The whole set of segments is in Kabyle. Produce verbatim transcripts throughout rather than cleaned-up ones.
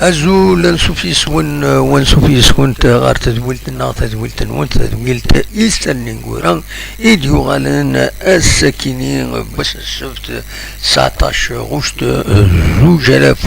Azul, ansuf yes-wen, eh, wansuf yes-went, eh, ɣer tedwilt-nneɣ, tadwilt-nwen, tadwilt Isallen Ineggura, i d-yuɣalen ass-akini, eh, n wass n ssebt, eh, tseɛṭac ɣuct, eh, zuǧ alaf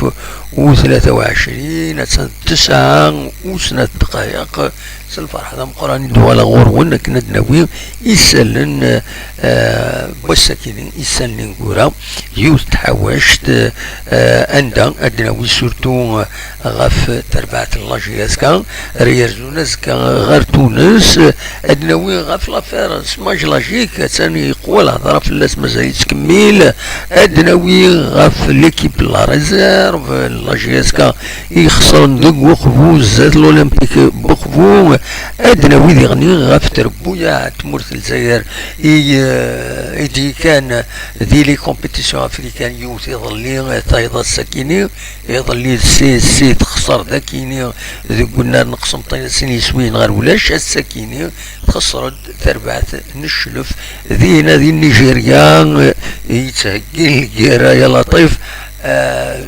u tlata u ɛecrin, attan tesɛa u snat ddqayeq, s lferḥ d ameqqran i d-uɣaleɣ ɣur-wen akken ad d-nawi isallen, eh, eh, n wass-akini, Isallen Ineggura, yiwet n tḥawact, eh, anda ad d-nawi surtout, eh, ɣef terbaɛt n la J S K, ara yerzun azekka ɣer Tunes, eh, ad d-nawi ɣef l'affaire Smaj Lagic, attan yeqwa lehḍra fell-as, mazal yettkemmil, ad d-nawi ɣef l'équipe de la réserve n la J S K i ixesren deg Uqbu zdat l'Olympique n Uqbu, ad d-nawi diɣen ɣef trebbuyaɛ n tmurt n Lezzayer i, eh, i d-yekkan di les compétitions africaines yiwet iḍelli, eh, tayeḍ ass-akini, iḍelli d C S C texṣer dakini deg unnar n Qsenṭin sin yiswiyen ɣer ulac, ass-akini txesser-d tarbaɛt n cclef dinna di Nigeria, eh, yettheggi lgirra ya Laṭif, eh,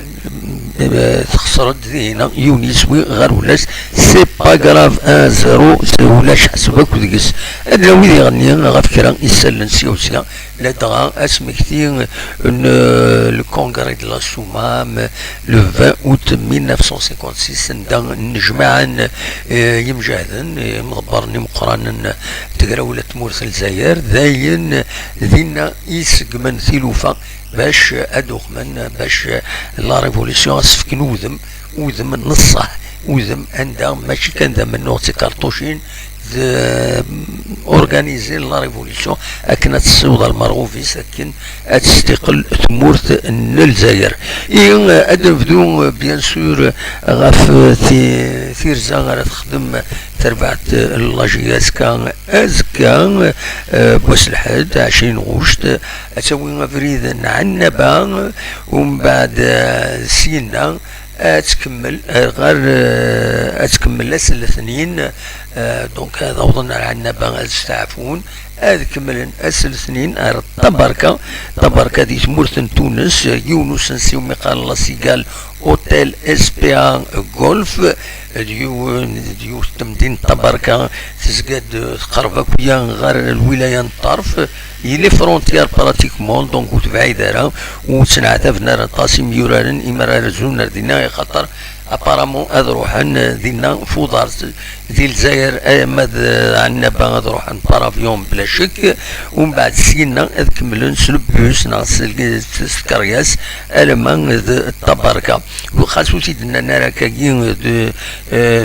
eh, texṣer-d dinna yiwen yiswi ɣer ulac, c'est pas grave, un zéro, ulac ḥaseb akk deg-s. Ad nawi diɣenni ɣef kra isallen sya u sya, ladɣa asmekti n, euh, le congrès de la Soummam, le vingt août mille neuf cent cinquante-six, anda nnejmaɛen, euh, yimjahden, euh, imḍebbren imeqqranen n tegrawla n tmurt n Lezzayer, d ayen dinna i iseggmen tilufa bac ad uɣmen, bac la révolution ad s-fken udem, udem n ṣṣeḥ, udem anda mačči kan d amennuɣ d tikerṭucin, d, euh, organiser la révolution akken ad tessiweḍ ɣer lmerɣub-is, akken ad testiqel tmurt n Lezzayer. I, euh, ad nebdu, euh, bien sûr, ɣef, euh, ti-, tirza ara texdem terbaɛt, euh, n la J S K azekka, euh, n wass lḥedd, ɛecrin ɣuct, ad tawi abrid n Ɛennaba, umbeɛd, euh, syenna, ad tkemmel, eh, ɣer, eh, ad tkemmel ass n letnin, eh, donc ad awḍen ar Ɛennaba ad steɛfun, ad kemmlen ass n letnin ar Tabarka, Tabarka di tmurt n Tunes, eh, yiwen usensi umi qqaren La Cigale Hotel S P A Golf, eh, d yiwen, d yiwet n temdint Tabarka, tezga-d, eh, teqreb akk ɣer lwilaya n Ṭṭerf, il est frontière pratiquement, donc ur tebɛid ara, ur ttneɛtaben ara aṭas imyuraren imi ara rzun ar dinna, axaṭer apparemment ad ruḥen dinna f uḍar di Lezzayer, ama d Ɛennaba ad ruḥen par avion bla ccek, umbeɛd syenna ad kemmlen s lebus neɣ s l-, s tkeryas alamma d Tabarka. Xas ur t-id-nnan ara akkagi d,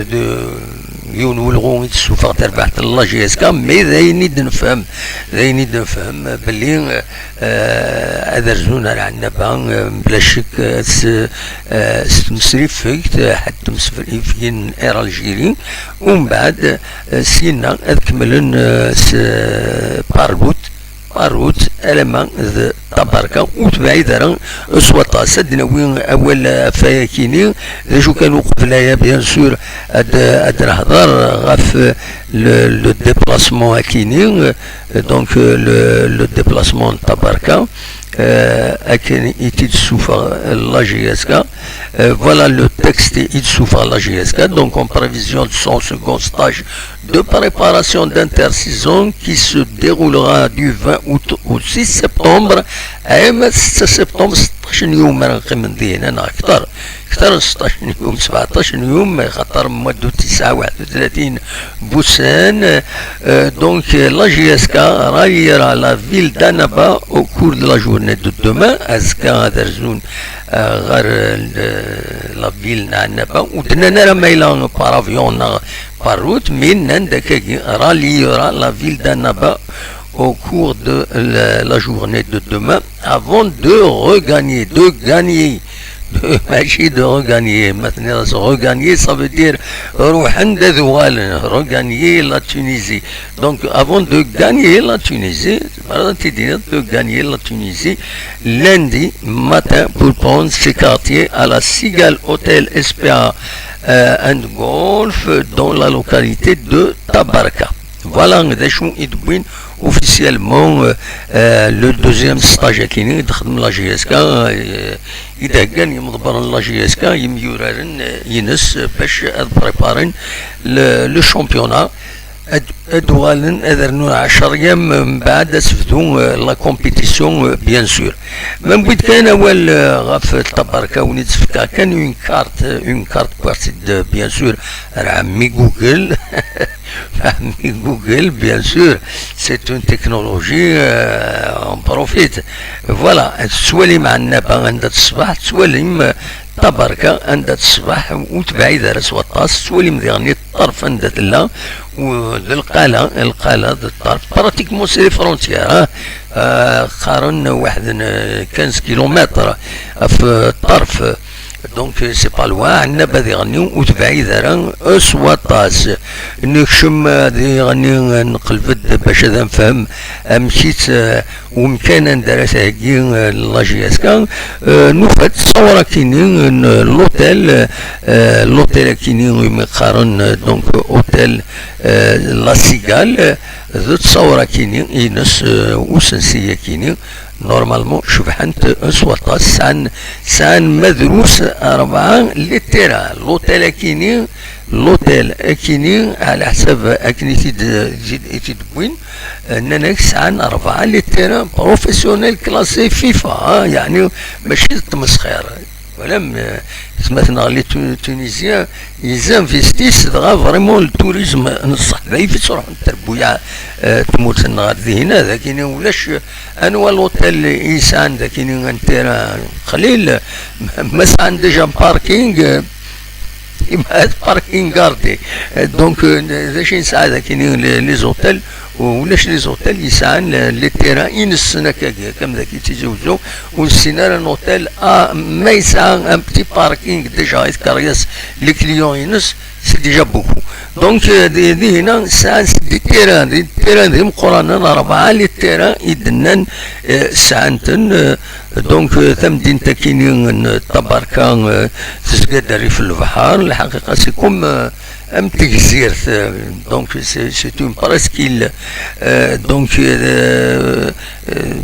d yiwen n ulɣu i d-tessufeɣ terbaɛt n la J S K, mais d ayen i d-nefhem, d ayen i d-nefhem belli, eh, ad rzun ar Ɛennaba, eh, bla ccek, eh, s, eh, s tmesrifegt, eh, ḥedd tmesrifgin Air Algérie, umbeɛd, eh, syenna ad kemmlen, eh, s, eh, par route, par route, alamma d Tabarka, ur tebɛid ara s waṭas. Ad d-nawi awal ɣef wayakini, d acu kan uqbel aya, bien sûr, ad, ad nehder ɣef le, le déplacement akini, euh, donc, euh, le, le déplacement n Tabarka, euh, akken i t-id-tessufeɣ la J S K. Euh, voilà le texte i d-tessufeɣ la J S K. Donc, en prévision de son second stage de préparation d'intersaison qui se déroulera du vingt août au six septembre, ay ma d setta septembre, seṭṭac n yum ara qqimen dinna neɣ akter, akter n seṭṭac n yum, sebɛeṭṭac n yum, xaṭer mois d'août yesɛa waḥed u tlatin n wussan. Euh, donc, euh, la J S K ralliera la ville d'Annaba au cours de la journée de demain. Azekka ad rzun, euh, ɣer, euh, la ville n Annaba. Ur d-nnan ara ma yella par avion neɣ par route, mais nnan-d akkagi, ralliera la ville d'Annaba au cours de la, la journée de demain, avant de regagner, de gagner, de, mačči de regagner, ma tenniḍ regagner, ça veut dire ruḥen-d ad uɣalen, regagner la Tunisie. Donc, avant de gagner la Tunisie, c'est pas de gagner la Tunisie, lundi matin pour prendre ses quartiers à la Cigale Hôtel S P A, euh, and Golf dans la localité de Tabarka. Voilà d acu i d-wwin officiellement, euh, euh, le deuxième stage akini i d-xdem la J S K, euh, i d-heggan yimḍebbren n la J S K, yimyuraren, euh, ines, euh, bac ad préparen le, le championnat. Ad, ad uɣalen ad rnun ɛecṛ yam mbeɛd ad tebdu, euh, la compétition, euh, bien sûr. Ma newwi-d kan awal, euh, ɣef Tabarka, win i d-tefka kan une carte, une carte, parce que, bien sûr, ar ɛemmi Google. Google, bien sûr, c'est une technologie, euh, on profite. Voilà, tettwalim Ɛennaba anda teṣbeḥ, tettwalim, euh, Tabarka anda teṣbeḥ, ur tebɛid ara s waṭas, tettwalim diɣen ṭṭerf anda tella, u d lqala, lqala d ṭṭerf, pratiquement c'est les frontières, hein. Euh, qqaren waḥed n, euh, quinze kilomètres ɣef ṭṭerf. Donc, euh, c'est pas loin, Ɛennaba diɣen ur tebɛid ara, euh, s waṭas. Nekcem, euh, diɣen, euh, nqelb-d bac ad nefhem amek-itt, euh, umkan anda ara theggi, euh, la J S K. Euh, nufa-d ṣṣawra akini n l'hôtel, euh, l'hôtel akini umi qqaren, euh, donc, hôtel, euh, La Cigale, euh, d ttṣawra akini ines, euh, usensi akini. Normalement, cebḥent s waṭas, sɛan, sɛan ma drus rebɛa les terrains. L'hôtel akini, l'hôtel akini, ɛla ḥsab akken i t-id-, i t-id-wwin, euh, nnan-ak sɛan rebɛa les terrains professionnels classés FIFA, hein, yeɛni mačči d tmesxir. Voilà, mais, euh, tmaten les Tu-, Tunisiens, ils investissent dɣa vraiment le tourisme n ṣṣeḥ. D ayeffus ruḥen terbuyaɛ, euh, tmurt-nneɣ ar dihin, d akini ulac, euh, anwa l'hôtel i yesɛan d akini un terrain qlil, ma sɛan déjà parking, euh, Ima ad parking gardé. Euh, donc, euh, d acu i nesɛa d akini les, les hôtels, u ulac les hôtels yesɛan, euh, les terrains inessen akkagi, akka am daki d Tizi Wezzu, ur nessin ara un hôtel, ah, ma yesɛa un petit parking déjà i tkeryas les clients ines, c'est déjà beaucoup. Donc, euh, di, dihina sɛan des terrains, des terrains d imeqqranen, rebɛa les terrains i d-nnan, euh, sɛan-ten, euh, Donc, euh, tamdint akini n Tabarka, euh, tezga-d rrif n lebḥer, lḥaqiqa c'est comme, euh, am tegzirt, euh, donc c'est, c'est une presqu'île, euh, donc, euh, euh,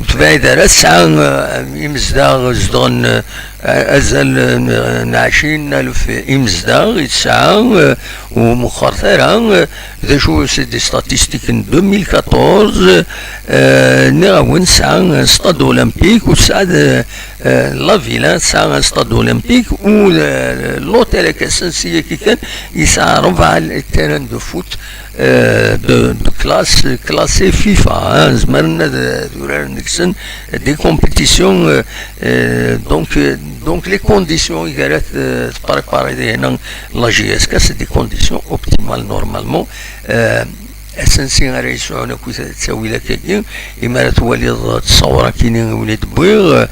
tebɛid ara tesɛa, euh, imezdaɣ zedɣen, euh, azal n, n ɛecrin alef imezdaɣ i tesɛa, euh, ur meqqret ara, euh, d acu, c'est des statistiques n deux mille quatorze, euh, nniɣ-awen tesɛa, euh, stade olympique, u tesɛa, euh, euh, la villa tesɛa stade olympique, u, euh, l'hôtel akka sensi-agi kan yesɛa rebɛa terrain de foot, euh, de, de classe, classé FIFA, hein, zemren ad, ad uraren deg-sen des compétitions, euh, euh, donc, euh, donc les conditions i ara t-, tprépariḍ dihina la J S K, c'est des conditions optimales normalement. Euh, asensi ara yesɛun akk ttawil akkagi, imi ara twaliḍ ttṣawra akini i wen-id-wwiɣ,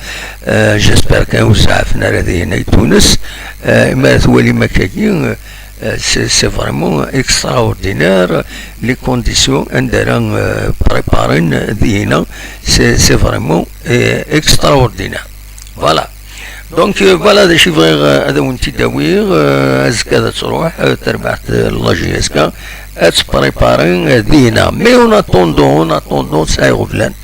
euh, j'espère kan ur zeɛfen ara dihina i Tunes, euh, imi ara twalim akkagi, euh, c'est, c'est vraiment extraordinaire, les conditions anda ara, euh, préparen dihina, c'est, c'est vraiment, euh, extraordinaire. Voilà. Donc, euh, voilà d acu i bɣiɣ, euh, ad awen-t-id-awiɣ, euh, azekka ad truḥ, euh, terbaɛt, euh, la J S K, ad tpréparen, euh, dihina. Mais en attendant, en attendant, tesɛa iɣeblan.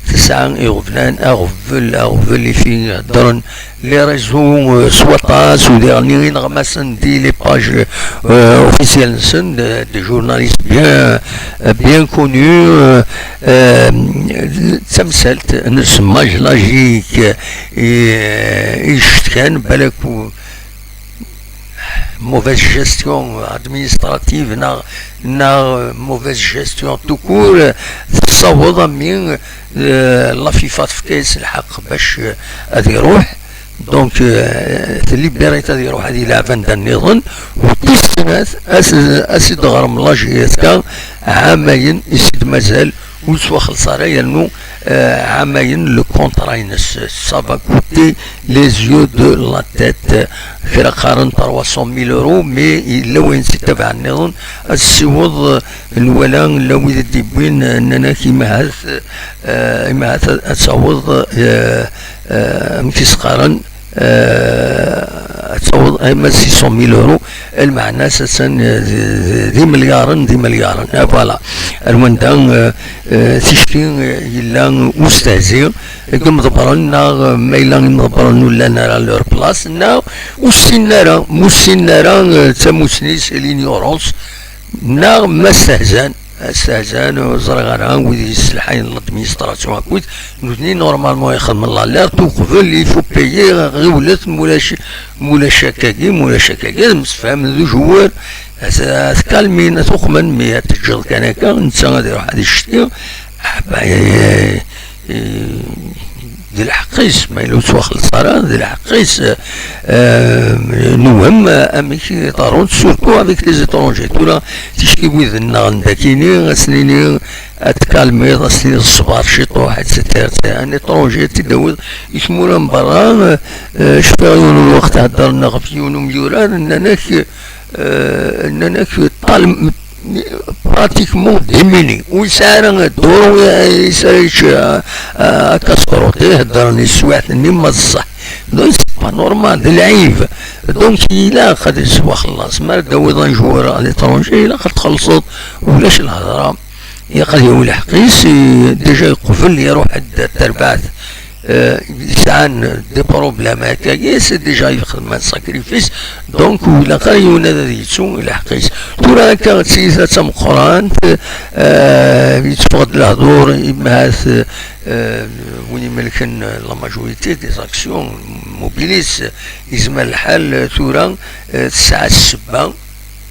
Tesɛa iɣeblan, aɣbel, aɣbel i fi heddren les réseaux, euh, s waṭas, u diɣen ineɣmasen di les pages, euh, officielles-nsen, de, des journalistes bien, euh, bien connus, euh, euh, d tamsalt n ssmaj lajik i, i yecetkan balak u-, mauvaise gestion administrative neɣ, neɣ mauvaise gestion tout court, tessaweḍ a mmi, euh, la FIFA tefka-yas lḥeqq bac, euh, ad iruḥ. Donc, euh, telibérit ad iruḥ ad yelɛeb anda nniḍen. U tis snat, as, as i d-ɣrem la J S K, ɛamayen i s-id-mazal ur yettwaxelleṣ ara, yernu, euh, ɛamayen le contrat-ines. Ça va coûter les yeux de la tête. Kra qqaren trois cent mille euros, mais yella wayen s-ittabaɛen nniḍen. Ad tessiweḍ, euh, nwala la wid i d-yewwin, euh, nnan-ak imahat, euh, imahat ad, ad taweḍ, euh, euh, amek i s-qqaren, euh, ad taweḍ arma six cent mille euros, lmeɛna-s attan, eh, d, d, d imelyaṛen, d imelyaṛen. Ah, voilà. Ar wanda, eh, eh, ticki, eh, yella ustehzi deg imḍebbren, neɣ, eh, ma yella imḍebbren ur llan ara leur place, neɣ ur ssinen ara, ur ssinen ara, eh, d tamusni, c'est l'ignorance, neɣ ma stehzan. Stehzan, ur ẓriɣ ara, wid yesselḥayen l'administration akkit, nutni normalement ixedmen l'alerte uqbel, il faut payer, ɣiwlet, mulac, mulac akkagi, mulac akkagi, ad msefhamen d ujuwer, ad, ad kalmin, ad tuqmen, mi ad teǧǧeḍ kan akka, netta ad iruḥ ad icetki. Ah, bah, eh, eh, d lḥeqq-is, ma yella ur ttwaxelleṣ ara, d lḥeqq-is. Eh, newhem, eh, amek i ḍerrunt, surtout avec les étrangers. Tura, ticki wid nnaɣen dakini, ad s-nini, ad tkalmiḍ, ad s-tiniḍ ṣṣber ciṭuḥ, et cetera, et cetera. Un étranger, ad t-id-tawiḍ i tmura n berra, eh, cfiɣ yiwen n lweqt heddren ɣef yiwen umyurar, nnan-ak, eh, nnan-ak, ṭṭal-, pratiquement démuni. Ur yesɛi ara duru, yesɛa yečč, eh, eh, akaskruṭ, i heddren i teswiɛt-nni, ma d ṣṣeḥ. Donc, c'est pas normal, d lɛib. Donc, ilaq ad yettwaxelleṣ. Mi ara d-tawiḍ un joueur à l'étranger, ilaq ad txellṣeḍ, ulac lhedra. Ilaq ad yawi lḥeqq-is, i, déjà yeqbel iruḥ-d terbaɛt, eh, yesɛan des problèmes akkagi, c'est déjà yexdem un sacrifice, donc ur ilaq ara yiwen ad yettu lḥeqq-is. Tura akka d tiyita d tameqqrant, eh, yetteffeɣ-d lehdur, imhat, eh, win imelken la majorité des actions mobilistes, yezmer lḥal, eh, tura, eh, tesɛa ssebba,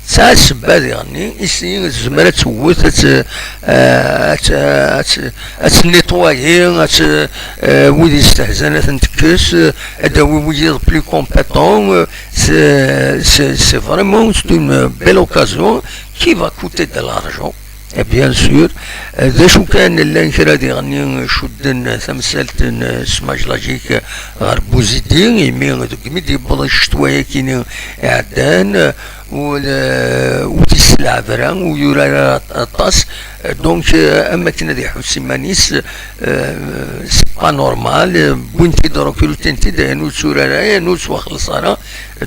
tesɛa ssebba diɣenni, isni tezmer ad tewwet, ad t-, eh, ad t-, ad t-, ad t-nettoyer, ad t-, eh, wid yestehzan ad ten-tekkes, eh, ad d-tawi wiyiḍ plus compétent, eh, c'est, c'est, c'est vraiment, c'est une belle occasion qui va coûter de l'argent. Eh, bien sûr. Eh, d acu kan, llan kra diɣenni cudden tamsalt n, eh, Smaj Lagic ɣer Buzidi, imi deg mi d-yewweḍ ccetwa-yagi-ni iɛeddan, eh, ur, eh, ur t-yesselɛeb ara, ur yurar ara aṭas. Eh, donc, eh, am akken ad iḥuss iman-is, eh, c'est pas normal. Eh, wwin-t-id, recrutin-t-id, ayen ur tturar ara, ayen ur ttwaxelleṣ ara.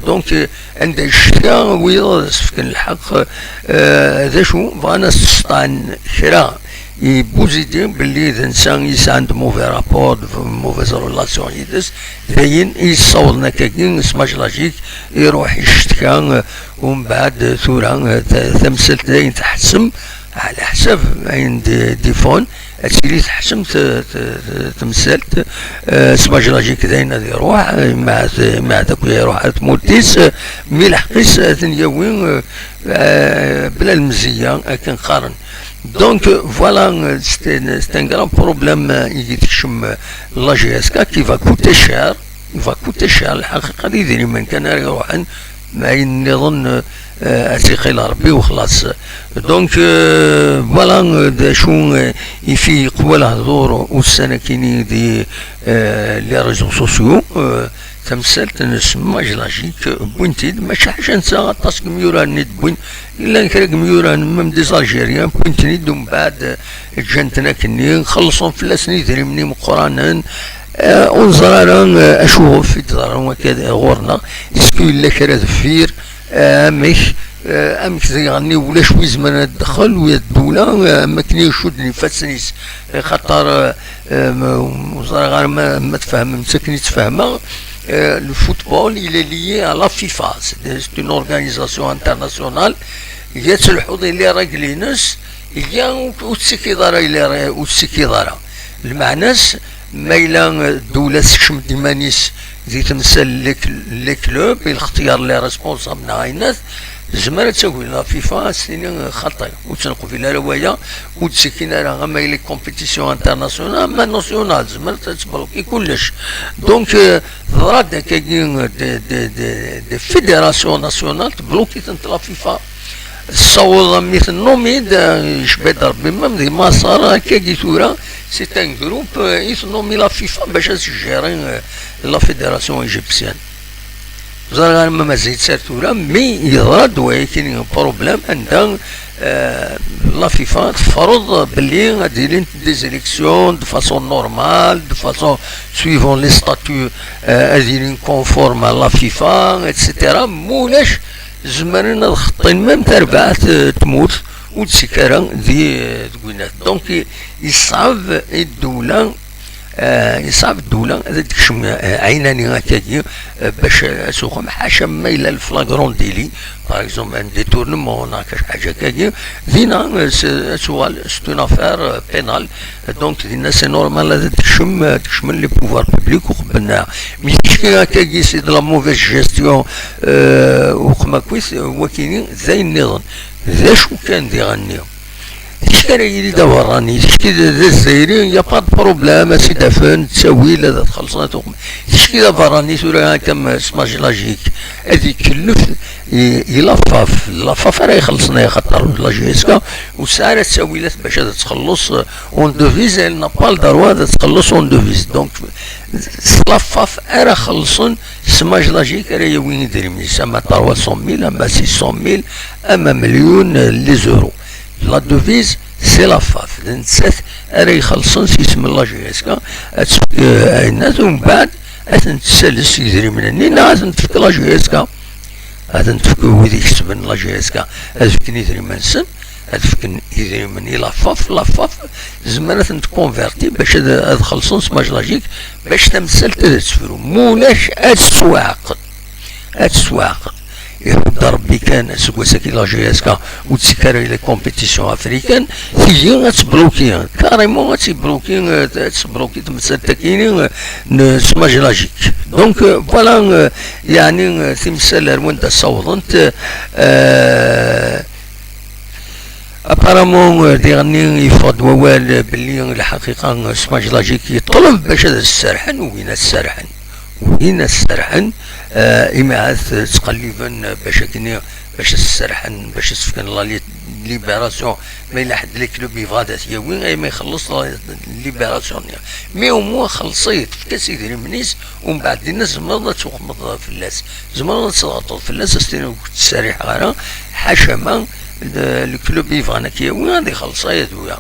Donc, eh, anda yecca wiyeḍ ad as-fken lḥeqq, eh, d acu, bɣan ad s-sṭan kra i Buzidi belli d netta i yesɛan de mauvais rapport, de mauvaise relation yid-s, d ayen i yessawḍen akkagi Smaj Lagic iruḥ iccetka, eh, umbeɛd tura, eh, ta-, tamsalt dayen teḥsem, ɛla ḥsab ayen d-, d-ifun, ad tili teḥsem t-, t-, t-, temsalt, eh, Smaj Lagic dayen ad iruḥ, eh, ma t-, ma d akk iruḥ ar tmurt-is, eh, mi lḥeqq-is ad ten-yawi, eh, eh, bla lemzeyya, akken qqaren. Donc, eh, voilà, eh, c'est un, c'est un grand problème, eh, i tekcem, eh, la G S K, qui va coûter cher, va coûter cher, lḥaqiqa d idrimen kan ara iruḥen, ma ayen nniḍen, eh, ad tt-iqil Rebbi u xlaṣ. Donc, eh, voilà, eh, d acu, eh, ifi yeqwa lehdur ussan-akini di, eh, les réseaux sociaux, eh, tamsalt n Smaj Lagic, eh, wwin-t-id, maca ḥaca netta aṭas n yimyura-nni d-wwin, llan kra n yimyura, même des Algériens, wwin-ten-id, umbeɛd, eh, ǧǧan-ten akkenni, xellṣen fell-asen idrimen imeqqranen, eh, ur neẓri ara, eh, acu ɣef i d-ḍerren wakka ɣur-neɣ, est-ce que yella kra deffir, eh, amek, eh, amek diɣenni ulac wi izemren ad d-dexxel, wi ad ddula, eh, am akken i icudden ifassen-is, eh, xaṭer, eh, eh, ma, ur ẓriɣ ara ma, ma tfehmem-tt akken i tt-fehmeɣ, eh, le football, il est lié à la FIFA, c'est, c'est une organisation internationale, yettleḥḥuḍ i les règles-ines, Iga ur, ur tettikiḍ ara, ur tettikiḍ ara. Lmeɛna-s, ma yella ddula tekcem-d iman-is di temsal n les clubs, i lxetyar n les responsables neɣ ayennat, tezmer ad tagi la FIFA, ad s-tini xaṭi, ur tt-neqbil ara waya, ur d-ttikin ara ama i les compétitions internationales, ama nationales, tezmer ad tbloki kullec. Donc, euh, teḍra-d akkagi des, des, des, des fédérations nationales, tbloki-tent la FIFA. Tessaweḍ mi tennumi-d, eh, yecba-d Rebbi, même di Maṣer, akkagi tura, c'est un groupe, eh, i tennumi la FIFA bac ad tjérer, eh, la fédération égyptienne. Ẓriɣ arma mazal-itt ar tura, mi yeḍra-d wayakini problème, anda, Euh, la FIFA tefreḍ belli ad ilint des élections de façon normale, de façon suivant les statuts, euh, ad ilin conforme à la FIFA, et cetera. Mulac, zemren ad xeṭṭin même tarbaɛt, euh, tmurt, ur d-ttekk ara di, euh, deg winat. Donc, i-, yeṣɛeb i ddewla, euh, yeṣɛeb ddewla ad d-tekcem, euh, ɛinani akkagi, euh, bac, euh, ad tuxem, ḥaca ma yella le flagrant délit, par exemple, un détournement, neɣ ḥaǧa akkagi, dinna, euh, s-, ad tuɣal, c'est une affaire, euh, pénale. Donc, dinna, c'est normal ad d-tekcem, euh, ad d-kecmen les pouvoirs publics uqbel-nneɣ. Mais ticki akkagi, c'est de la mauvaise gestion, euh, uxmakwis, euh, wakini, d ayen nniḍen. D acu kan diɣenni? Ticki ara yili d aberrani, ticki d, d azzayri, y a pas de problème, ad s-id-afen ttawil, ad xellṣen, ad tuqem. Ticki d aberrani, tura akka, am, s Magie Logique, ad ikellef i, i la FAF. La FAF ara ixellṣen, axaṭer la J S K ur tesɛi ara ttawilat bac ad txelleṣ, euh, en devise, elle n'a pas le droit ad txelleṣ en devise. Donc, s la FAF ara xellṣen, s Magie Logique ara yawin idrimen-is, ama trois cent mille, ama six cent mille, ama million, euh, les euros. La devise, c'est la FAF. D nettat ara ixellṣen s yisem n la J S K, ad tefk, euh, ayennat, umbeɛd ad ten-tessales idrimen-nni, neɣ ad ten-tefk la J S K. Ad ten-tefk wid ikesben la J S K, ad fken idrimen-nsen, ad fken idrimen i la FAF, la FAF tezmer ad ten-tkonverti bac ad, ad xellṣen s Magie Logique, bac tamsalt ad tefru. Mulac, ad tettwaɛqed. Ad tettwaɛqed. Iḥudd Rebbi kan, seg wass-agi la J S K ur tettekk ara i les compétitions africaines, tigi ad tbloki, carrément ad tbloki, ad tbloki temsalt-agi, euh, n, s Magie Logique. Donc, euh, voilà, euh, yeɛni, euh, timsal ar wanda ssawḍent, euh, apparemment, euh, diɣenni yeffeɣ-d wawal, euh, belli, euh, lḥaqiqa, euh, s Magie Logique yeṭleb bac ad as-serrḥen, ugin ad serrḥen. Ugin ad serrḥen, euh, imi ad ttqelliben, euh, bac akken, bac ad serrḥen, bac ad s-fken la li-, libération. Ma yella ḥedd les clubs yebɣa ad t-yawi, ay ma ixelleṣ la libération-nni. Mais au moins xelleṣ-it, efk-as idrimen-is, umbeɛd dinna tzemreḍ ad tuxmeḍ fell-as. Tzemreḍ ad tḍeɣṭeḍ fell-as, ad s-tiniḍ ur k-ttserriḥeɣ ara, ḥaca ma, le, le club yebɣan ad k-yawi, ad ixelleṣ, ay aduya.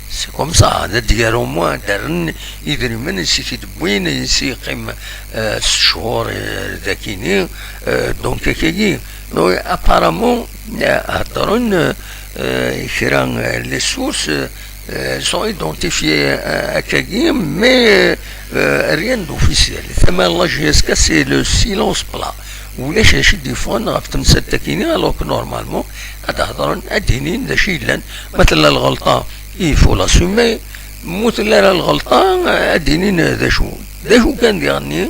C'est comme ça, ad d-yerr au moins, ad d-rren idrimen, i s-t-id-wwin, i s-yeqqim, euh, s cchur, euh, dakini, euh, donc, akkagi. Donc, apparemment, euh, heddren, euh, euh, kra, euh, les sources, euh, euh, sont identifiées, euh, akkagi, mais, euh, euh, rien d'officiel. Tama la J S K, c'est le silence plat. Ulac d acu i d-yeffɣen ɣef temsalt-akini, alors que normalement, ad d-hedren, ad d-inin d acu yellan. Ma tella lɣelṭa, il faut l'assumer. Ma ur telli ara lɣelṭa, ad d-inin d acu. D acu kan diɣenni,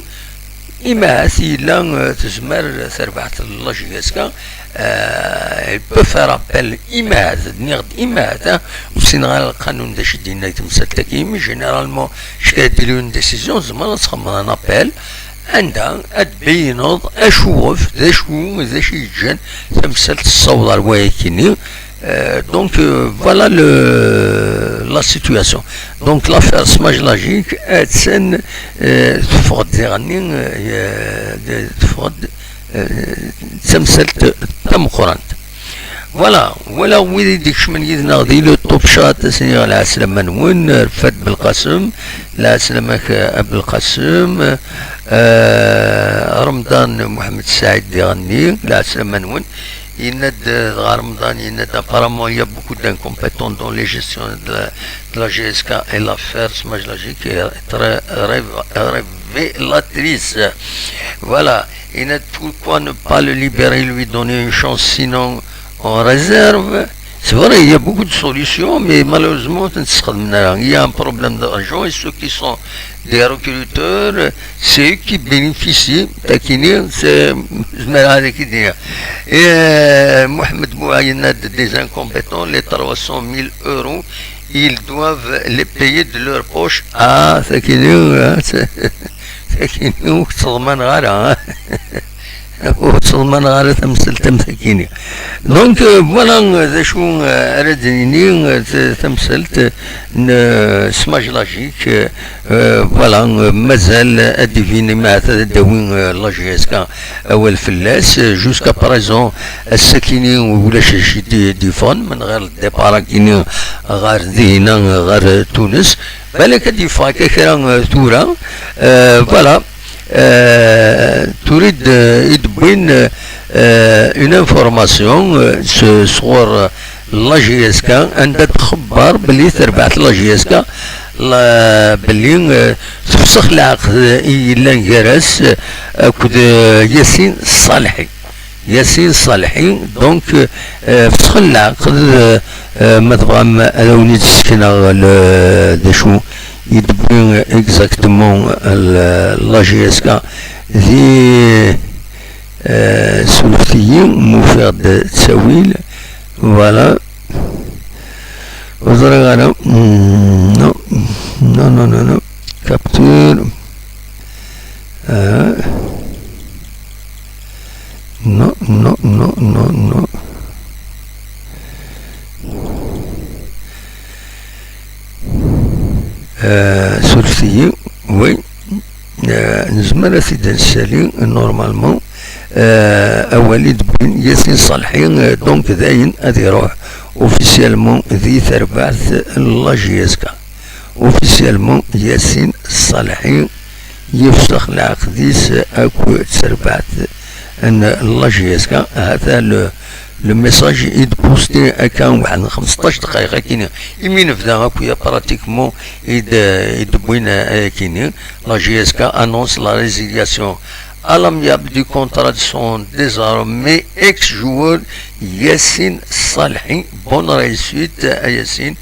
imahat yella, euh, tezmer terbaɛt la J S K, euh, elle peut faire appel, imahat, nniɣ-d imahat, ah, ur ssineɣ ara lqanun d acu i d-yenna i temsalt-agi, mais généralement, jusqu'à une décision, tzemreḍ ad txedmeḍ un appel, anda ad d-tbeyneḍ acuɣef, d acu, d acu yeǧǧan tamsalt tessaweḍ ar wayakini. Euh, donc, euh, voilà le, la situation. Donc, l'affaire Smaj Logic, attan, euh, teffeɣ-d diɣenni, euh, teffeɣ-d, euh, d tamsalt tameqqrant. Voilà, wala wid i d-ikecmen yid-neɣ di le Top Chat, ad s-iniɣ lɛeslama-nwen, Rfat Belqasem, lɛeslama-k a Belqasem, euh, Remḍan Mohamed Saïd diɣenni, lɛeslama-nwen. Yenna-d, euh, dɣa Remḍan, yenna-d, apparemment, il y a beaucoup d'incompétents dans les gestions de la, de la G S K et l'affaire Smaj Logic est très rév-, révélatrice. Voilà. Yenna-d, pourquoi ne pas le libérer, lui donner une chance, sinon on réserve. C'est vrai, il y a beaucoup de solutions, mais malheureusement, ur tent-ssexdamen ara. Il y a un problème d'argent et ceux qui sont des recruteurs, c'est eux qui bénéficient. Takini, c'est, zemreɣ ad ak-id-iniɣ. Et, euh, Mohamed Bouaï yenna-d, des incompétents, les trois cent mille euros, ils doivent les payer de leur poche. Ah, takini, hein, c'est, takini, ur k-ttḍamaneɣ ara, hein. Ur ttḍmaneɣ ara tamsalt am takini. Donc, euh, voilà, euh, d acu, euh, ara d-nini, euh, t-, tamsalt n, euh, Smaj Lajik, euh, euh, voilà, euh, mazal ad d-ibin, ma ad d-awi, euh, la J S K awal fell-as, euh, jusqu'à présent, ass-akini ulac acu d-, d-iffɣen, min ɣer départ akini ɣer dihina, ɣer Tunes. Balak ad d-yeffeɣ akka kra, euh, tura, euh, voilà. Euh, tura i d-, i d-wwin, euh, une information, euh, s-, sɣur, euh, la J S K, anda txebber belli terbeḥ la J S K, la, belli, euh, tefsex lɛeqd i yellan gar-as, euh, akked, euh, Yasin Ṣaleḥi. Yasin Ṣaleḥi, donc, euh, fesxen lɛeqd, euh, euh, ma tebɣam ad awen-id-sekneɣ le-, d acu i d-wwi exactement le-, la J S K di, euh, surfet-iyi, ma ufiɣ-d ttawil, voilà. Ur ẓriɣ ara. Hmm, non, non, non, non, non. Capture. Euh, non, non, non, non, non. Euh, surfet-iyi, oui. Euh, nezmer ad t-id-nessali, normalement. Euh, awal i d-wwin Yasin Ṣaleḥi, euh, donc dayen ad iruḥ officiellement di terbaɛt n la J S K. Officiellement, Yasin Ṣaleḥi yefsex lɛeqd-is akk d terbaɛt n la J S K. Hata le, le message i d-posti akka waḥed n xmesṭac dqayeq akini. Imi nebda akk ya pratiquement i d-, i d-wwin akini. La J S K annonce la résiliation à l'amiable du contrat de son désormais ex-joueur Yassine Salhi. Bonne réussite à Yassine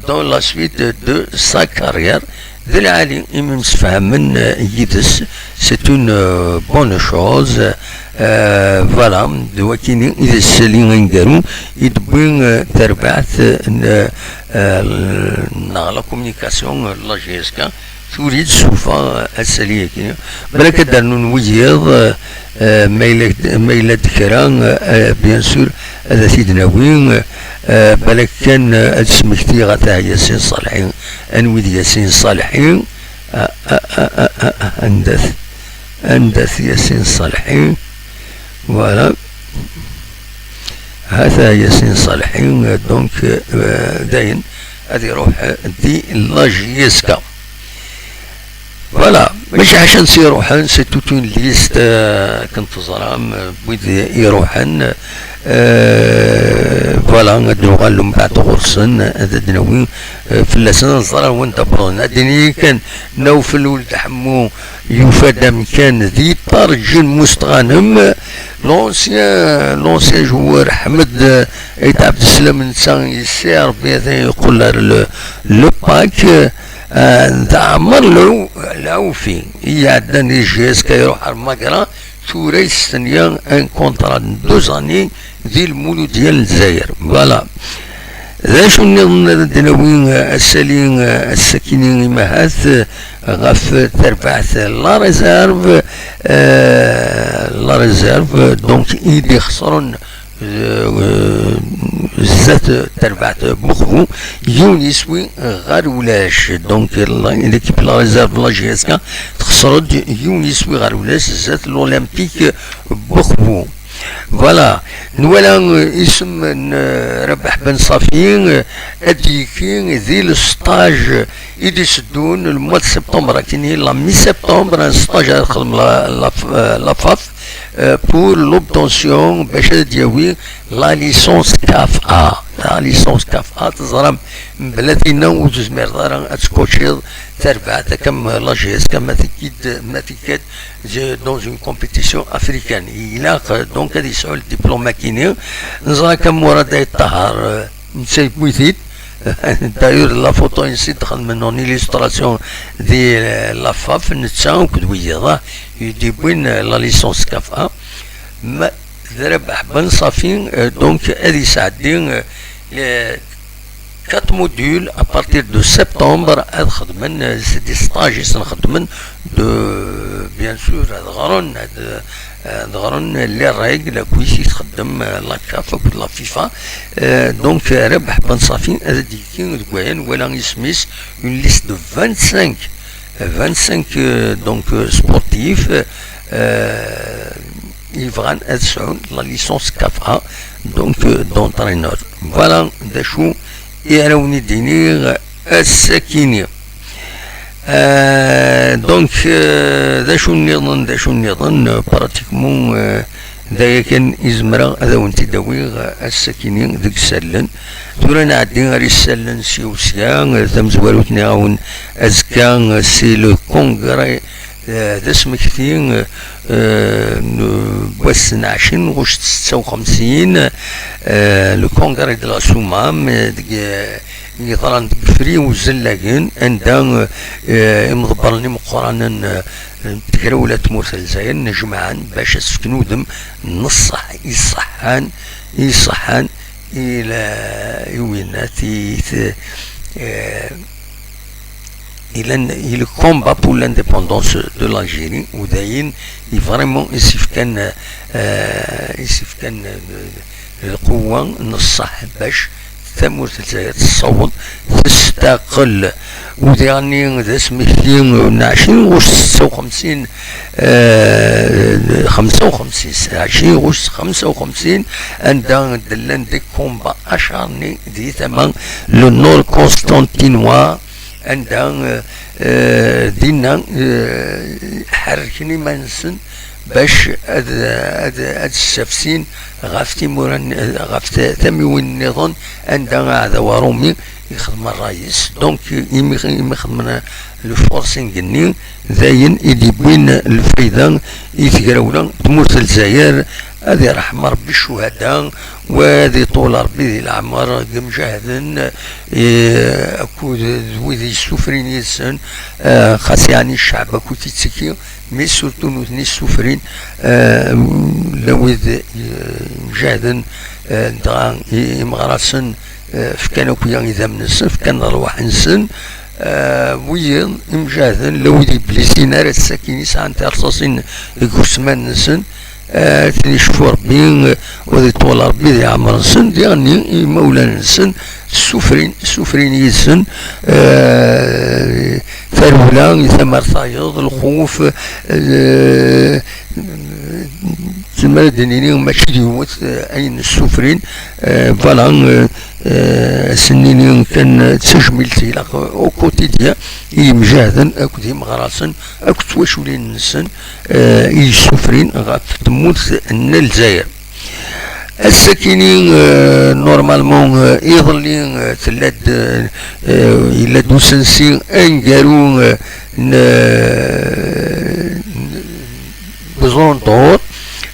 dans la suite de sa carrière. D lɛali imi msefhamen, euh, yid-s, c'est une, euh, bonne chose. Euh, voilà, d wakini i d isali aneggaru i d-wwi, euh, tarbaɛt, euh, n, euh, neɣ la communication, euh, la J S K. Tura i d-tessufa, euh, asali-agi. Balak ad d-rnun wiyiḍ, euh, euh, ma yella, ma yella-d kra, euh, euh, bien sûr, ad t-id-nawi, euh, euh, balak kan, euh, ad d-smektiɣ ata Yasin Salhi. Anwi d Yasin Salhi? Ah, ah, ah, ah, ah, ah, anda-t? Anda-t Yasin Salhi? Voilà. Hata Yasin Salhi, euh, donc, euh, dayen, ad iruḥ, euh, di la J S K. Voilà, mačči ḥaca ansi iruḥen, c'est toute une liste, euh, akken teẓram, euh, wid iruḥen, euh, voilà, ad d-nuɣal mbeɛd ɣur-sen, ad d-nawi, euh, fell-asen, ad ẓren wanda wwḍen. Ad d-nini kan, Nawfel Uld Ḥemmu yufa-d amkan di Ṭarǧin Mustɣanem, l'ancien, l'ancien joueur Ḥmed, euh, Ayt Ɛebdeslam, netta yesɛa Rebbi ad yeqqel ar le, le pack, euh, d Ɛmer Lɛu-, Lɛufi i iɛeddan di J S K, iruḥ ar Magra, tura yestenya un contrat n deux années di Lmuludya n Lezzayer. Voilà. D acu nniḍen ara d-nawi, euh, asali, euh, ass-akini imahat, euh, ɣef terbaɛt la réserve, euh, la réserve, donc, i d-ixesren, euh, zdat terbaɛt Buxbu, yiwen yiswi ɣer ulac. Donc, la, l'équipe la réserve la J S K texser-d yiwen yiswi ɣer ulac zdat l'Olympique Buxbu. Voilà, nwala, euh, isem n, euh, Rabaḥ Ben Safi, euh, ad d-yekki di le stage i d-iteddun le mois de septembre, akini la mi-septembre, un stage ara texdem la, la, euh, la faf, euh, pour l'obtention, bac ad d-yawi la licence CAF A. La licence CAF A, teẓram, mebla tinna ur tezmireḍ ara ad tkuciḍ tarbaɛt akka am la J S K, ma tekki-d, ma tekka-d dans une compétition africaine. Ilaq, euh, donc, ad yesɛu le diplôme akini. Neẓra akka Murad Ayt Ṭaher, euh, netta yewwi-t-id. D'ailleurs, la photo-ines i d-xedmen en illustration di, euh, la faf, netta akked wiyaḍ, ah, i d-yewwin, euh, la licence CAF A. Ma d Rabaḥ Ben Safi, euh, donc, ad yesɛeddi, euh, le, quatre modules à partir de septembre, ad xedmen, euh, c'est des stages i sen-xedmen de, bien sûr, ad ɣren, ad, euh, ad ɣren les règles akkit i txeddem, euh, la caf akked la fifa. Euh, donc, euh, Rabeḥ Ben Safi ad d-yekki deg wayen wala isem-is, une liste de vingt-cinq, euh, vingt-cinq, euh, donc, euh, sportifs, euh, yebɣan ad sɛun la licence caf A, donc, euh, d'entraîneur. Voilà d acu i ara wen-id-iniɣ ass-akini. Euh, donc, euh, d acu nniḍen, d acu nniḍen, euh, pratiquement, euh, d aya kan i zemreɣ ad awen-t-id-awiɣ, euh, ass-akini deg isallen. Tura nɛeddi ar isallen sya u sya, euh, tamezwarut nniɣ-awen azekka, euh, c'est le congrès, euh, d asmekti, euh, euh, n wass n ɛecrin ɣuct setta u xemsin, euh, le congrès de la Soummam, euh, deg, euh, yeḍran deg Ifri Uzellagen, anda, eh, imḍebbren imeqqranen, eh, n tegrawla n tmurt n Lezzayer nnejmaɛen bac ad s-fken udem n ṣṣeḥ, iṣeḥḥan, iṣeḥḥan i la, i winnat, i t-, eh, i lan, i le combat pour l'indépendance de l'Algérie, u d ayen i vraiment i s-ifkan, eh, i s-ifkan, eh, lqewwa n ṣṣeḥ bac tamurt n Lezzayer tessaweḍ testaqel. U diɣenni d asmekti n ɛecrin ɣuct setta u xemsin, eh, xemsa u xemsin, ɛecrin ɣuct xemsa u xemsin, anda d-llan des combats acharnés di tama, le nord constantinois, anda, eh, eh, dinna, eh, ḥerrken iman-nsen bac ad, ad, ad ssafsin ɣef timura, ɣef ta-, tamiwin nniḍen anda aɛdaw aṛumi ixdem ṛṛay-is. Donc, imi, imi xedmen le forcing-nni, d ayen i d-yewwin lfayda i tegrawla n tmurt n Lezzayer, ad iṛḥem Ṛebbi ccuhada, wa ad iṭul Ṛebbi di leɛmer n yimjahden, eh, akked d wid yessufrin yid-sen, eh, xas yeɛni ccɛeb akked ittekki, mais surtout nutni ssufrin, eh, la wid, eh, imjahden, eh, dɣa i-, imeɣrasen, eh, fkan akk ya idammen-nsen, fkan ṛṛwaḥ-nsen, eh, wiyiḍ imjahden, la wid iblisin ara d-sakin yesɛan tirṣaṣin deg usman-nsen, eh, ad ten-icfu Ṛebbi, eh, u ad iṭwel Ṛebbi di ɛemr-nsen, diɣenni imawlan-nsen ssufrin, ssufrin yid-sen, eh, tarewla i tamar tayeḍ, lxuf, eh, tezmer ad d-nini mačči d yiwet, eh, ayen ssufrin, eh, voilà, eh, eh, ad sen-nini kan d tajmilt ilaq au quotidien i yimjahden akked yimeɣrasen akked twaculin-nsen, eh, i yessufrin ɣef tmurt n Lezzayer. Ass-akini, eh, normalement, eh, iḍelli, eh, tella-d, eh, eh, yella-d usensi aneggaru, eh, n, eh, n Bzunṭur,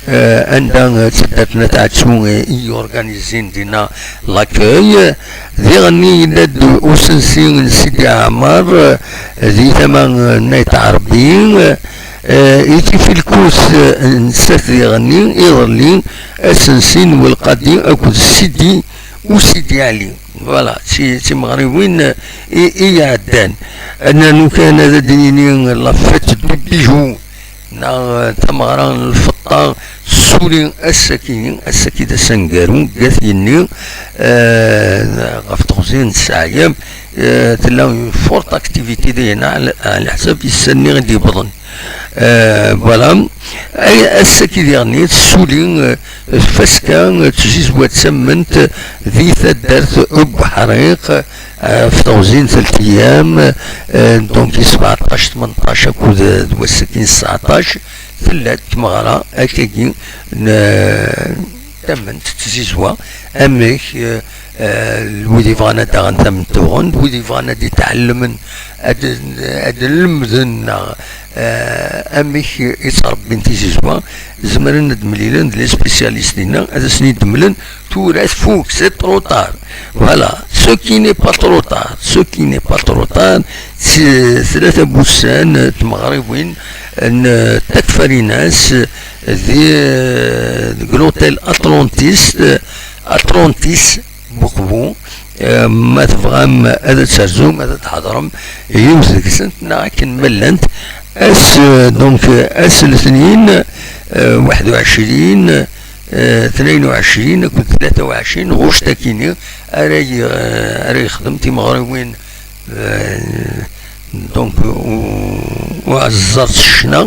eh, anda, eh, d taddart n At Ɛettu, eh, i yorganizin dinna l'accueil. Diɣenni yella-d usensi n Sidi Ɛmer, eh, di tama, eh, n Ayt Ɛerbi, eh, i Tifilkut, eh, nettat diɣenni, iḍelli, asensi n Welqadi akked Sidi u Sidi Ɛli. Voilà, d ti-, d timeɣriwin, eh, i, i iɛeddan. Ad nernu kan ad d-nini la fête du bijou, neɣ, eh, tameɣra n lfeṭṭa, tessuli ass-akini, ass-aki d ass aneggaru, deg At Yenni, eh, ɣef teɣzi n Sseɛyab, eh, tella une forte activité dinna, ɛla, ɛla ḥsab issan-nni i d-yewwḍen. Eh, voilà. Ay, ass-aki diɣenni, tessuli, eh, tfaska, eh, n tzizwa d tamment di taddart n Uḥriq, eh, ɣef teɣzi n telt ayyam, eh, donc i sbeɛṭac, tmenṭac akked d wass-agi n sseɛṭac, tella-d tmeɣra akkagi n, eh, tamment n tzizwa, amek, eh, eh, wid yebɣan ad d-aɣen tamment uɣen, wid yebɣan ad d-itɛelmen, ad, ad lemden, neɣ, eh, amek i ttṛebbin tizizwa, zemren ad d-mlilen d les spécialistes dinna, ad asen-id-mlen tura tfuk, c'est trop tard. Voilà, ce qui n'est pas trop tard, ce qui n'est pas trop tard, c'est tlata n wussan, eh, tmeɣriwin n, eh, Takfarinas, eh, di, eh, deg l'hôtel Atlantis, eh, Atlantis, Buqbu. Eh, ma tebɣam ad terzum, ad tḥeḍrem yiwet deg-sent, neɣ akken ma llant, ass, eh, donc, eh, ass letnin, eh, waḥed u ɛecrin, eh, tnayen u ɛecrin akked tlata u ɛecrin, ɣuct akini ara y-, eh, ara yexdem timeɣriwin, eh, donc, u-, uɛeẓẓer s ccna,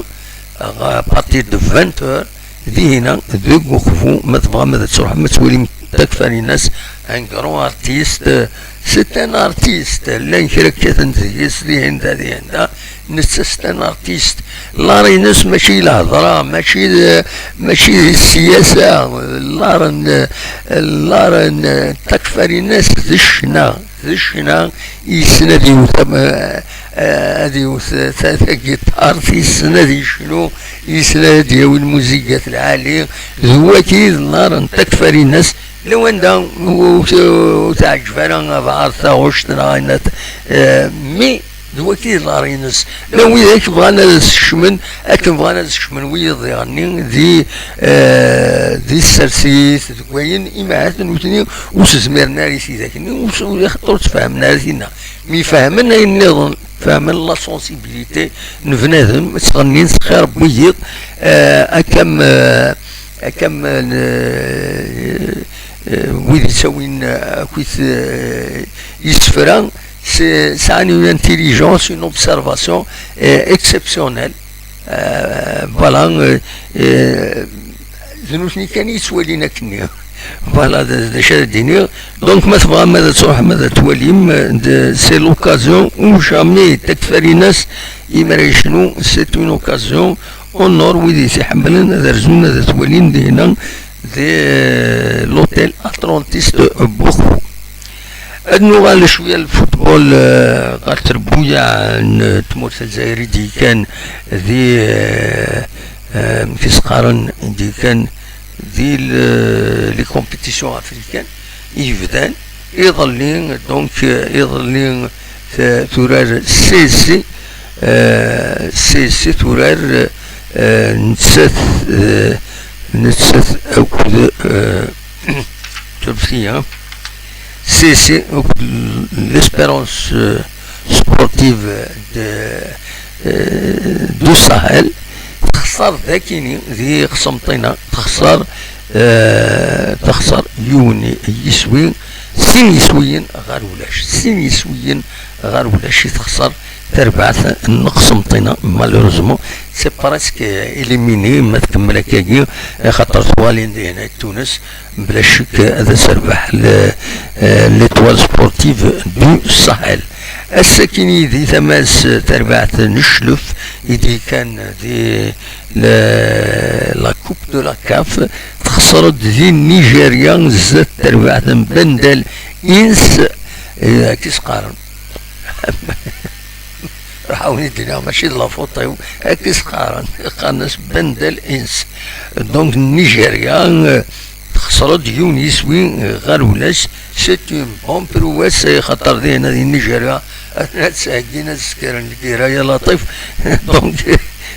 à partir de vingt heures, dihina, deg Uqbu, ma tebɣam ad tṛuḥem ad twalim Takfarinas, un grand artiste, c'est un artiste, llan kra kkaten deg-s, dihin da, dihin da, netta c'est un artiste. L'art-ines mačči d lhedra, mačči d, mačči d ssiyasa, l'art n, l'art n Takfarinas d ccna, d ccna, yessen ad yewt am-, eh, ad yewt ta-, tagiṭart, yessen ad yecnu, yessen ad d-yawi lmuzigat lɛali, d waki d l'art n Takfarinas. Lawan da, ur, ur, ur teɛǧeb ara abaɛar taɣect neɣ ayen at-, eh, mi d waki d l'art-ines. Llan widak bɣan ad skecmen, akken bɣan ad skecmen wiyaḍ diɣenni di, eh, di tsertit, deg wayen, imahat nutni ur s-zmiren ara i tidak-nni, ur s-, ur, ur ttfehmen ara tinna. Mi fehmen ayen nniḍen, fehmen la sensibilité n bnadem, ttɣennin s xir n wiyiḍ, eh, akka am, eh, akka am, eh, eh, wid yettawin, eh, akkit, eh, isefra, s-, sɛan une intelligence, une observation, eh, exceptionnelle. Eh, voilà, eh, eh, d nutni kan i yettwalin akkenni. Voilà, d, d acu ara d-iniɣ. Donc, ma tebɣam ad tṛuḥem ad twalim, eh, d, c'est l'occasion ou jamais. Takfarinas, imi ara yecnu, c'est une occasion. Honor wid i t-iḥemmlen ad rzun ad t-walin dinna di, eh, l'hôtel Atlantis de Buqbu. Ad nuɣal cwiya lfutbol, eh, ɣer trebbuyaɛ n tmurt n Lezzayer i d-yekkan di, eh, eh, amek i s-qqaren, i d-yekkan di le-, les compétitions africaines i yebdan iḍelli, donc, eh, iḍelli, eh, turar C S C, eh, C S C turar, eh, nettat, eh, nettat akked, eh, Turfiya, C S C akked l'Espérance, eh, Sportive de, eh, du Sahel, texṣer dakini di Qsenṭina, texṣer, eh, texṣer yiwen yiswi, sin yiswiyen ɣer ulac, sin yiswiyen ɣer ulac i texṣer terbaɛt n Qsenṭina, malheureusement, c'est presque éliminé, ma tkemmel akkagi, axaṭer twalin dihin ay Tunes, bla ccek ad as-terbeḥ le-, eh, l'Étoile Sportive du Sahel. Ass-akini di tama-s terbaɛt n Cclef i d-yekkan di le-, la Coupe de la CAF, texṣer-d di Nigeria zdat terbaɛt n Bendel Ins, eh, akken i s-qqaren. Ruḥ awen-d-iniɣ, mačči d la faute-iw, akken i s-qqaren, qqaren-as Bendel Ins. Donc, Nigeria, eh, texṣer-d yiwen yiswi, eh, ɣer ulac, c'est une bonne prouesse, eh, xaṭer dihin di Nigeria, ad ttɛeggin ad skeren lgira ya Laṭif. Donc,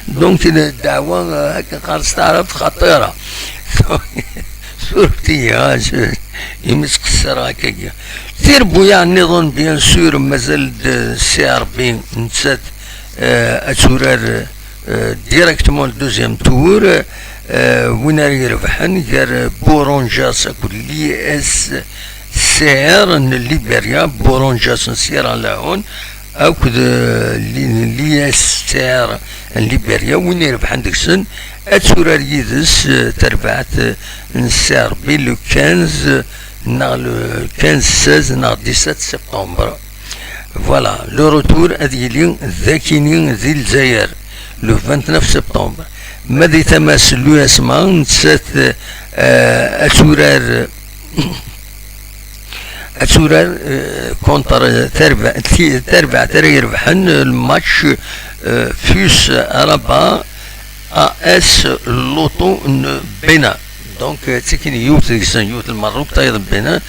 donc, ddeɛwa, eh, akken qqaren s taɛrabt, xaṭira. Suref-iyi, ah, je-, imi ttqeṣṣireɣ akkagi. Tirbuyaɛ nniḍen, bien sûr, mazal-d C R B, nettat, eh, ad turar, eh, directement le deuxième tour, eh, win ara irebḥen gar Boronjas akked l'I S C R n Liberia, Boronjas n Sierra Leone, akked, eh, l'I-, l'I S C R n Liberia, win irebḥen deg-sen, ad turar yid-s, eh, terbaɛt, eh, n C R B le quinze, neɣ le quinze, seize, neɣ dix-sept septembre. Voilà, le retour ad yili dakini di Lezzayer, le vingt-neuf septembre. Ma di tama-s l'U S M A, nettat, eh, ad turar, ad turar, eh, contre, eh, terba-, ti-, terbaɛt ara irebḥen, eh, le match, eh, Fus Rabat A S Loto n Bénin. Donc, eh, d tikini yiwet deg-sen, yiwet n Lmerruk, tayeḍ n Bénin.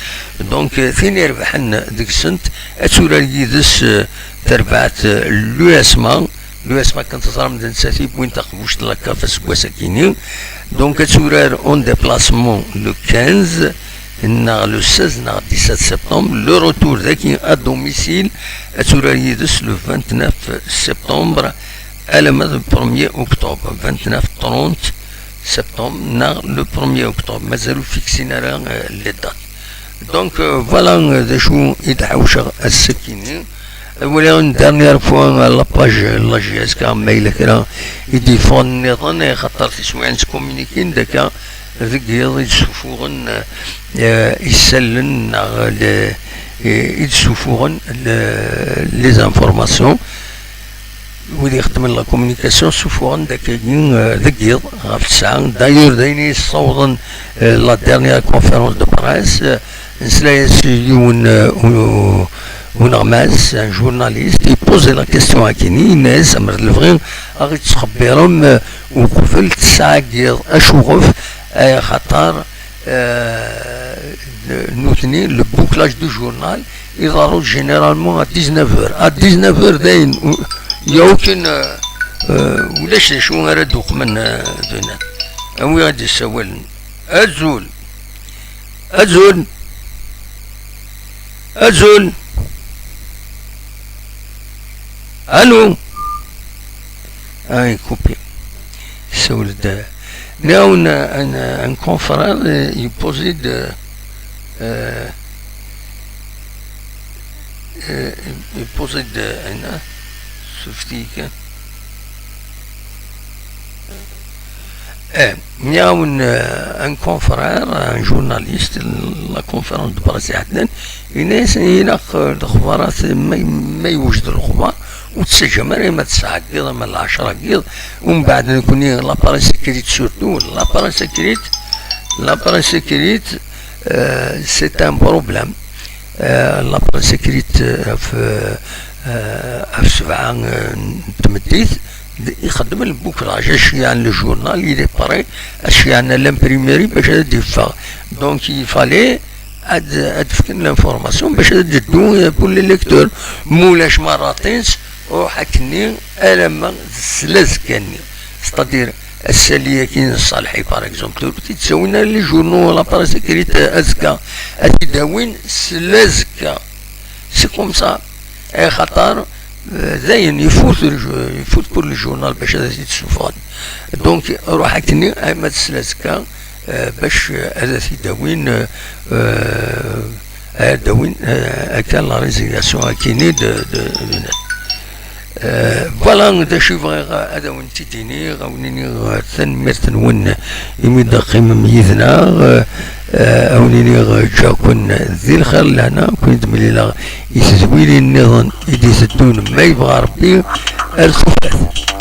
Donc, eh, tin irebḥen deg-sent, ad turar yid-s, eh, terbaɛt, eh, l'U S M A. L'U S M A kan teẓram d nettat i yewwin taqbuct n la CAF aseggas-akini. Donc, ad turar en déplacement le quinze. neɣ le seize neɣ dix-sept septembre, le retour daki à domicile, ad turar yid-s le vingt-neuf septembre alamma d premier octobre, vingt-neuf, trente septembre neɣ le premier octobre, mazal ur fixin ara, euh, les dates. Donc, euh, voilà, euh, d acu i d-ḥawceɣ ass-agi-nni. Ad waliɣ une dernière fois, euh, la page, euh, la J S K, ma yella kra i d-yeffɣen nniḍen, axaṭer tiswiɛin ttkommunikin d akka deg yiḍ i d-ssufuɣen, euh, isallen neɣ le-, i d-ssufuɣen le-, les informations. Wid ixeddmen la communication ssufuɣen-d akkagi, euh, deg yiḍ ɣef ttesɛa. D'ailleurs, d ayen i yessawḍen, euh, la dernière conférence de presse, euh, nesla-yas i yiwen, euh, u-, uneɣmas, un journaliste, i poser la question akini, yenna-yas: "Amer d lebɣi a ɣ-ittxebbirem, euh, uqbel ttesɛa n yiḍ, acuɣef?" Axaṭer, euh, nutni, le bouclage du journal iḍerru généralement à dix-neuf heures. À dix-neuf heures, dayen, il y a aucune, euh, euh, ulac d acu ara d-uqmen, euh, de net. Anwi i d-yessawalen? Azul! Azul! Azul! Allô? Ah, il est coupé. Issawel-d. Nniɣ-awen, un, un confrère, euh, il posait de, euh, euh, il posait de, un, sufti-k. Eh, nniɣ-awen, euh, un confrère, un journaliste, la conférence de presse iɛeddan, yenna-yasen ilaq, euh, lexbarat ma, ma yewjed lexbar, ur ttaǧǧam ara ma tesɛa n yiḍ, ma d lɛecṛa n yiḍ, umbeɛd nekni, la presse écrite surtout, la presse écrite, la presse écrite, euh, c'est un problème. Euh, la presse écrite, euh, ɣef, euh, ɣef sebɛa, euh, n tmeddit, d-, ixeddem le bouclage, aceyɛen le journal, il est prêt, aceyɛen à l'imprimerie bac ad d-yeffeɣ. Donc, il fallait ad, ad fken l'information bac ad d-teddu, euh, pour les lecteurs. Mulac ma ratin-tt, ruḥ akkenni alamma d ssla azekka-nni. C'est-à-dire, ass-agi n Ṣalḥi, par exemple, ur t-id-ttawin ara les journaux, la presse écrite, euh, azekka. Ad t-id-awin ssla azekka. C'est comme ça. Axaṭer, euh, dayen, ifut le jou-, ifut pour le journal bac ad t-id-ssufɣen. Donc, ruḥ akkenni, ama d ssla azekka, euh, bac, euh, ad t-id-awin, euh, euh, ad d-awin, euh, akka la résiliation akini de, de, de net. Euh, voilà, d acu i bɣiɣ ad awen-tt-id-iniɣ, ad awen-iniɣ, euh, tanemmirt-nwen imi d-teqqimem yid-neɣ, euh, euh, ad awen-iniɣ, euh, ǧǧiɣ-ken di lxir lehna, ad ken-id-mlileɣ i tedwilin nniḍen i d-iteddun ma yebɣa Rebbi. Ar tufat.